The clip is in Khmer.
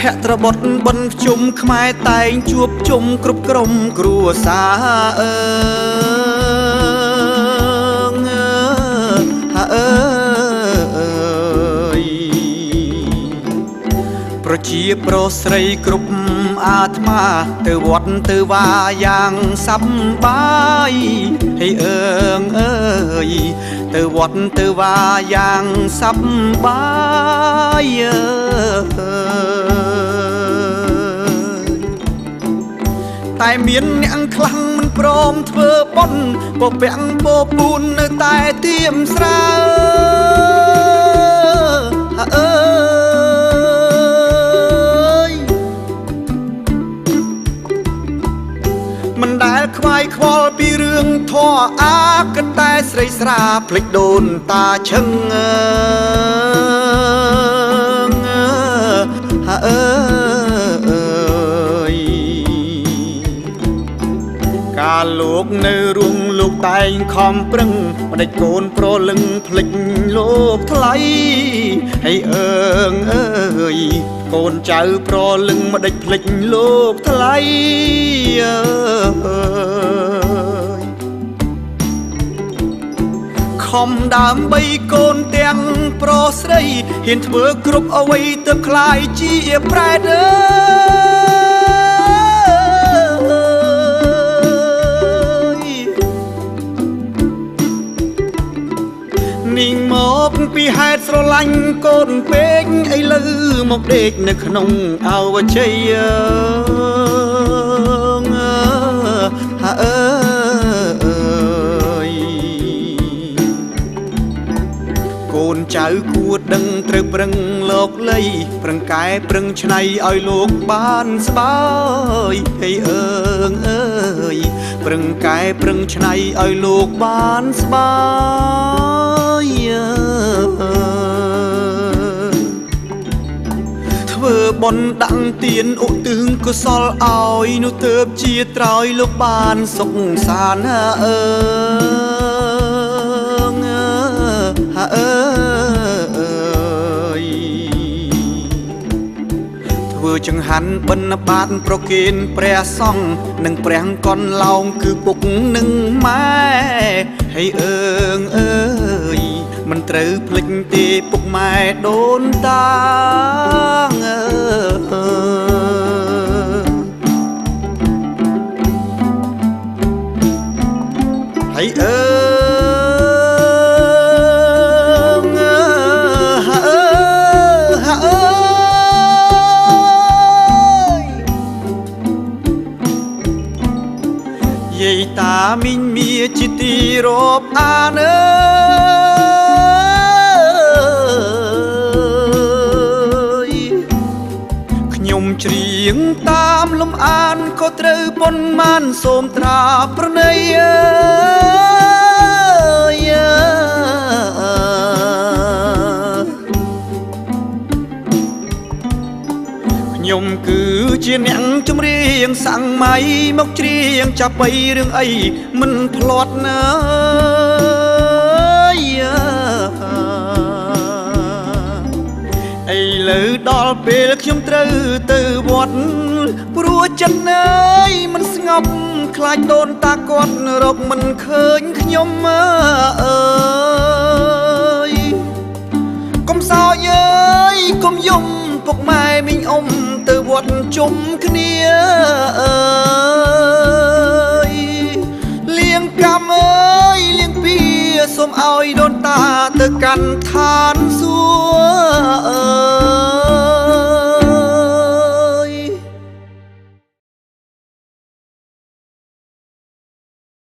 ភត្របុត្របុណ្យភ្ជុំខ្មែរតែងជួបជុំគ្រប់ក្រុមគ្រួសារអើងអើយប្រជាប្រុសស្រីគ្រប់អាត្មាទៅវត្តទៅវាយ៉ាងសប្បាយហេអើងអើយទៅវត្តទៅវាយ៉ាងសប្បាយតែមានអ្នកខ្លះមិនព្រមធ្វើបុណ្យពពាំងពពូននៅតែទៀមស្រាអើយមិនដែលខ្វាយខ្វល់ពីរឿងធម៌អាគិតតែស្រីស្រាភ្លេចដូនតាឈឹងអើយកាលលោកនៅរួងលោកតែងខំប្រឹងម្ដេចកូនប្រលឹងភ្លេចលោកថ្លៃហើយអើងអើយកូនចៅប្រលឹងម្ដេចភ្លេចលោកថ្លៃអើយខំដើម្បីកូនទាំងប្រុសស្រីហ៊ានធ្វើគ្រប់អ្វីទៅក្លាយជាប្រែតអើយនាងមកពីហេតុស្រឡាញ់កូនពេកឥឡូវមកដេកនៅក្នុងអវជ័យអើយកូនចៅគួរដឹងត្រូវប្រឹងលោកលៃប្រឹងកែប្រឹងឆ្នៃឲ្យលោកបានស្បាយហេអើងអើយប្រឹងកែប្រឹងឆ្នៃឲ្យលោកបានស្បាយធ្វើបុណ្យដាក់ទានឧទ្ទិសកុសលឲ្យនោះទើបជាត្រោយលោកបានសុខសាន្តអើងអើយធ្វើចង្ហាន់បិណ្ឌបាតប្រគេនព្រះសង្ឃនិងព្រះកុនឡោងគឺពុកនិងម៉ែហើយអើងអើយមិនត្រូវភ្លេចទេពុកម៉ែដូនតាអើយហើយអើងអើអើយយាយតាមីងមាជាទីរាប់អានអើយខ្ញុំច្រៀងតាមលំអានក៏ត្រូវប៉ុន្មានសូមត្រាប្រណីអើយខ្ញុំគឺជាអ្នកចម្រៀងសាំងម៉ៃមកច្រៀងចាប់បីរឿងអីមិនភ្លាត់ណាយឥឡូវដល់ពេលខ្ញុំត្រូវទៅវត្តព្រោះចិត្តអើយមិនស្ងប់ខ្លាចដូនតាគាត់រកមិនឃើញខ្ញុំអើយកុំសោយអើយកុំយំពុកម៉ែមីងអ៊ំទៅវត្តជុំគ្នាអើយលៀងកម្មអើយលៀងពីសូមឲ្យដូនតាទៅកាន់ឋានសួគ៌អើ